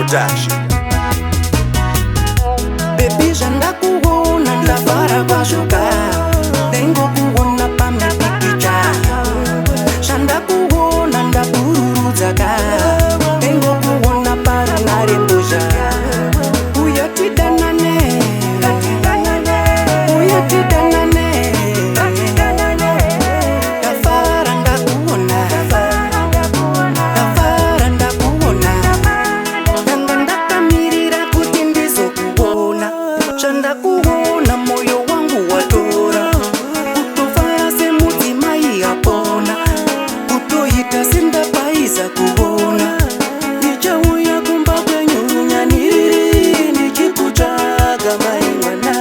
Production. Baby, zvandakuona ndafara kwazvo ka. Ndaingokuona pamipikicha. Zvandakuona ndapururudza ka. Ndaingokuona parunharembozha. Uya tidanane, uya tidanane. Ndafara ndakuona, ndafara ndakuona. Ndanga ndakamirira kuti ndizokuona. Zvandakuona moyo wangu watora. Kutofara semudzimai apona. Kutoita sendabaiza kuona. Ndichauya kumba kwenyu runyaniriri ndichikutsvaga mai mwana.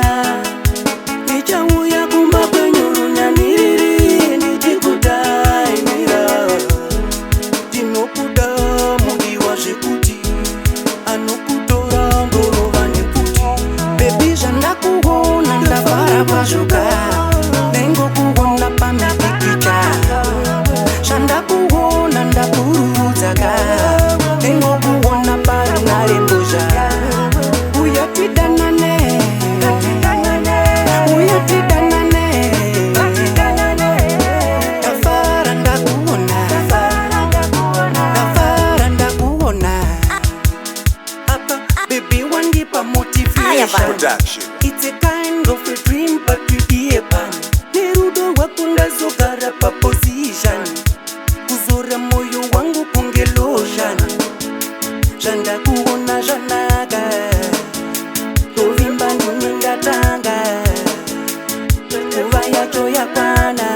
Ndichauya kumba kwenyu runyaniriri ndichikutaimira. Ndinokuda mudiwa zvekuti anokutora ndorova nekuti. Baby, zvandakuona ndafara kwazvo ka. Ndaingokuona pamipikicha. Zvandakuona ndapururudza ka. Ndaingokuona parunharembozha. Uya tidanane, uya tidanane. Ndafara ndakuona, ndafara ndakuona. Apa baby wandipa motivation. Production. It's a kind of a dream, but you be a pan. Nerudo rwako ndazogara paposition. Kuzora moyo wangu kunge lotion. Zvandakuona zvanaka. Tovimba ndini ndatanga. Nguva yacho yakwana.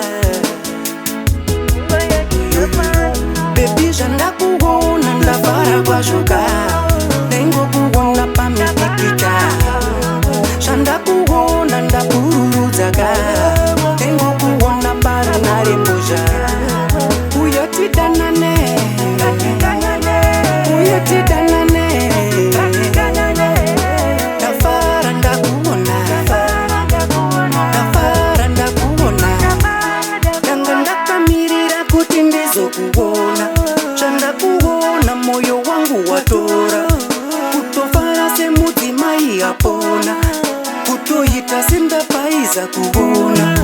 Baby, zvandakuona ndafara kwazvo ka. Ndaingokuona pamipikicha. Zvandakuona ndapururudza ka. Ndaingokuona parunharembozha. Uya tidanane, uya tidanane. Ndafara ndakuona, ndafara ndakuona. Ndanga ndakamirira kuti ndizokuona. Zvandakuona moyo wangu watora. Kutofara semudzimai apona. Kutoita sendabaiza kuona.